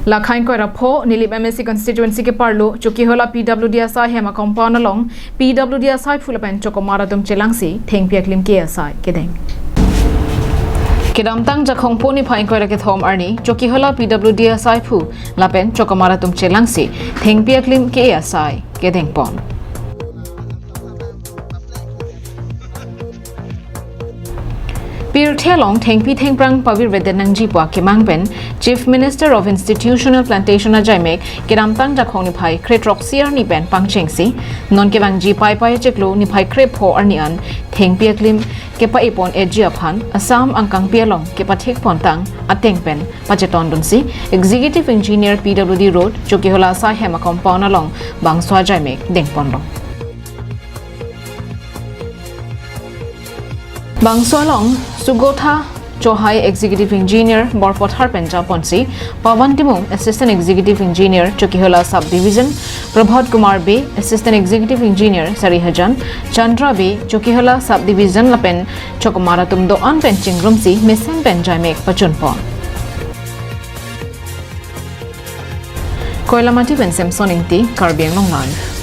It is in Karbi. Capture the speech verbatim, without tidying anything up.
Lakhai ingkoi ra pho, Nilip M A C constituency keparlo Chokihola P W D asai hem a-compound along P W D asaiphu lapen chokomar atum chelangsi thengpi aklim ke-e asai kedeng. Kedamtang Jakhong pho niphai ingkoi ra kethom arni Chokihola P W D asaiphu lapen chokomar atum chelangsi thengpi aklim ke-e asai kedengpon. Pirthe along thengpi thengphrang pavirvedet nangji pu akemang pen Chief Minister of Institutional Plantation ajaimek kedamtang Jakhong niphai kre-throksi arni pen pangchengsi, non kevangji Paipai achiklo niphai kre-pho arni an thengpi aklim kepa-e-pon-etji aphan Assam angkangpi along kepathik pontang ateng pen pachetondunsi Executive Engineer P W D Road, Chokihola asai hem a-compound along bangso ajaimek dengponlo. Bangso along Sugotha Chohai, Executive Engineer Borpathar pen japonsi, Pawan Timung, Assistant Executive Engineer, Chokihola Subdivision, Prabhat Kumar Bey, Assistant Executive Engineer, Sarihajan, Chandra Bey, Chokihola Subdivision lapen chokomar atum do-an pen chingrumsi mesen pen jaimek pachunpon. Koilamati pen Samson Ingti, Karbi Anglong Live.